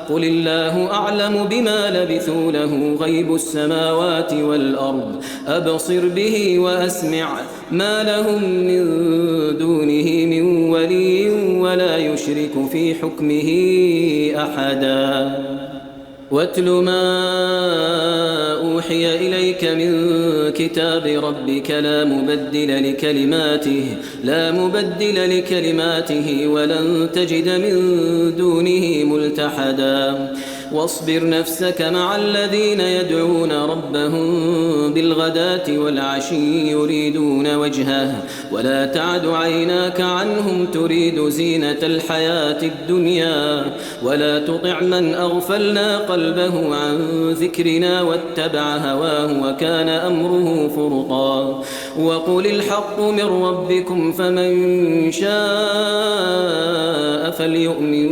قل الله أعلم بما لبثوا له غيب السماوات والأرض أبصر به وأسمع ما لهم من دونه من ولي ولا يشرك في حكمه أحدا واتل ما أوحي إليك من كتاب ربك لا مبدل لكلماته ولن تجد من دونه ملتحدا واصبر نفسك مع الذين يدعون ربهم بالغداة والعشي يريدون وجهه ولا تعد عيناك عنهم تريد زينة الحياة الدنيا ولا تطع من أغفلنا قلبه عن ذكرنا واتبع هواه وكان أمره فرطا وقل الحق من ربكم فمن شاء فليؤمن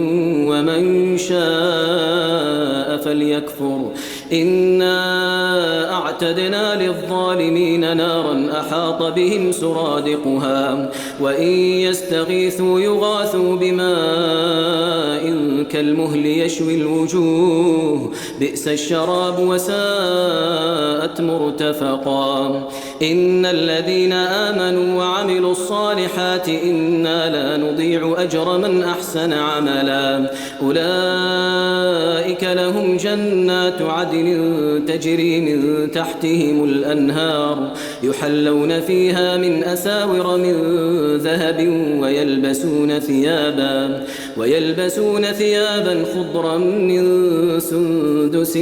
ومن شاء فليكفر إنا أعتدنا للظالمين نارا أحاط بهم سرادقها وإن يستغيثوا يغاثوا بماء كالمهل يشوي الوجوه بئس الشراب وساءت مرتفقا إن الذين آمنوا وعملوا الصالحات إنا لا نضيع أجر من أحسن عملا أولئك لهم جنات عدن تجري من تحتهم الأنهار يحلون فيها من أساور من ذهب ويلبسون ثيابا خضرا من سندس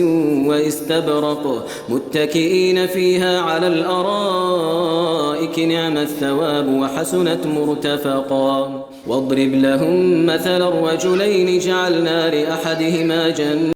واستبرق متكئين فيها على الأرائك نعم الثواب وحسنت مرتفقا واضرب لهم مثل الرجلين جعلنا لأحدهما جنة